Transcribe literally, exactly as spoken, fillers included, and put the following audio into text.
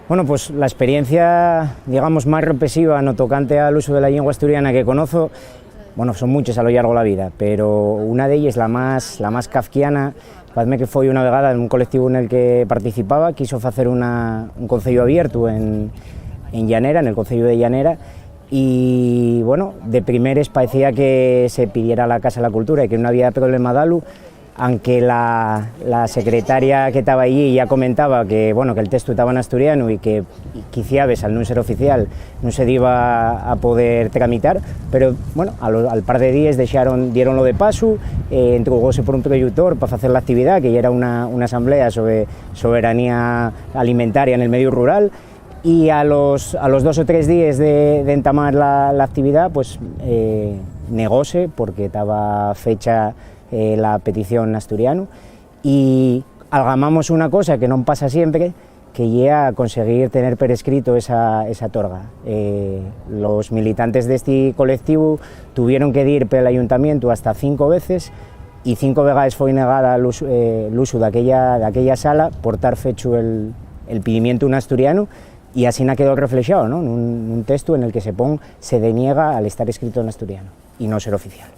Bueno, pues la experiencia, digamos, más represiva no tocante al uso de la lengua asturiana que conozo, bueno, son muchas a lo llargo de la vida, pero una de ellas, la más, la más kafkiana, parece que fue una vegada en un colectivo en el que participaba, quiso hacer una, un concello abierto en, en Llanera, en el concello de Llanera, y, bueno, de primeres parecía que se pidiera la Casa de la Cultura y que no había problema dalo, aunque la, la secretaria que estaba allí ya comentaba que, bueno, que el texto estaba en asturiano y que quiciabes, al no ser oficial, no se iba a poder tramitar, pero, bueno, a lo, al par de días dejaron, dieron lo de paso, eh, entregóse por un productor para hacer la actividad, que ya era una, una asamblea sobre soberanía alimentaria en el medio rural, y a los, a los dos o tres días de, de entamar la, la actividad, pues, eh, negóse porque estaba fecha, eh, la petición en asturiano, y algamamos una cosa que no pasa siempre, que ya conseguir tener per escrito esa, esa torga. Eh, los militantes de este colectivo tuvieron que ir pel ayuntamiento hasta cinco veces y cinco veces fue negada el uso, eh, el uso de aquella, de aquella sala por tar fecho el, el pidimiento en asturiano, y así ha quedado reflejado, ¿no? En un, un texto en el que se pon, se deniega al estar escrito en asturiano y no ser oficial.